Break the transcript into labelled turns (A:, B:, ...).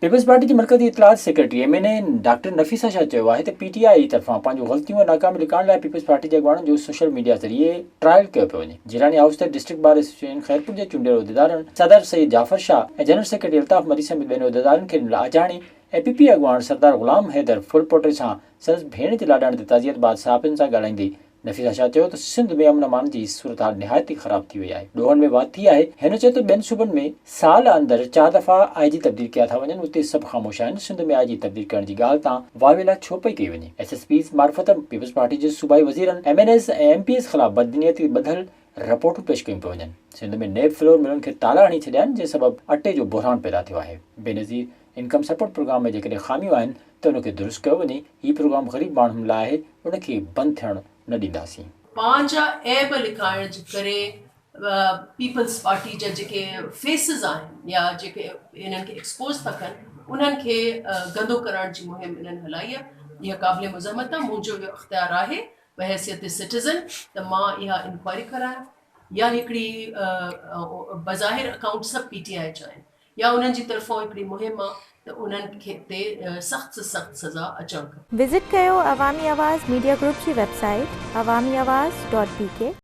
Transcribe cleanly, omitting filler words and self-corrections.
A: Peoples party جي مرڪزي اطلاعات secretary M N A doctor Nafisa Shah چيو آهي ته پي ٽي آء طرفان پنهنجون غلطيون ۽ ناڪاميون لڪائڻ لاء پيپلز پارٽي جي اڳواڻن جو سوشل ميڊيا ذريعي ٽرائل ڪيو پيو وڃي. جيلاني هائوس تي ڊسٽرڪٽ بار ايسوسيئيشن خيرپور جي چونڊيل عهديدارن صدر سيد جعفر شاهه ۽ جنرل سيڪريٽري الطاف مري سميت ٻين عهديدارن کي ڏنل آجياڻي ۽ پي پي اڳواڻ سردار غلام حيدر ڦلپوٽي سان سندس ڀيڻ جي لاڏاڻي تي تعزيت بعد صحافين سان ڳالهائيندي نفيسه شاهه چيو ته سنڌ ۾ امن امان جي صورتحال نهايت ئي خراب ٿي وئي آهي، ڏوهن ۾ واڌ ٿي آهي، هن چيو ته ٻين صوبن ۾ سال اندر چار دفعا آء جي تبديل ڪيا ٿا وڃن اتي سڀ خاموش آهن، سنڌ ۾ آء جي تبديل ڪرڻ جي ڳالهه تان واويلا ڇو پئي ڪئي وڃي، ايس ايس پيز معرفت پيپلز پارٽي جي صوبائي وزيرن، M N As ۽ M P As خلاف بدنيتي تي ٻڌل رپورٽون پيش ڪيون پيون وڃن، سنڌ ۾ نيب فلور ملن کي تالا هڻي ڇڏيا آهن جنهن سبب اٽي جو بحران پيدا ٿيو آهي، بينظير انڪم سپورٽ پروگرام ۾ جيڪڏهن خاميون آهن ته ان کي درست ڪيو وڃي، هي پروگرام غريب ماڻهن لاء آهي، ان کي بند ٿيڻ نه ڏينداسين.
B: پنهنجا عيب لڪائڻ جي ڪري پيپلز پارٽي جا جيڪي فيسز آهن يا جيڪي انهن کي ايڪسپوز ٿا ڪن انهن کي گندو ڪرڻ جي مهم انهن هلائي آهي اها قابل مذمت آهي منهنجو اهو اختيار آهي بحيثيت سٽيزن ته مان اها انڪوائري ڪرايان يا هڪڙي بظاهر اڪائونٽ سڀ پي ٽي آء جا آهن يا انهن جي طرفان هڪڙي مهم آ ته انهن کي تي سخت سان سخت سزا اچڻ کپي.
C: وزٽ ڪيو عوامي آواز ميڊيا گروپ جي website Awami Awaz dot B K.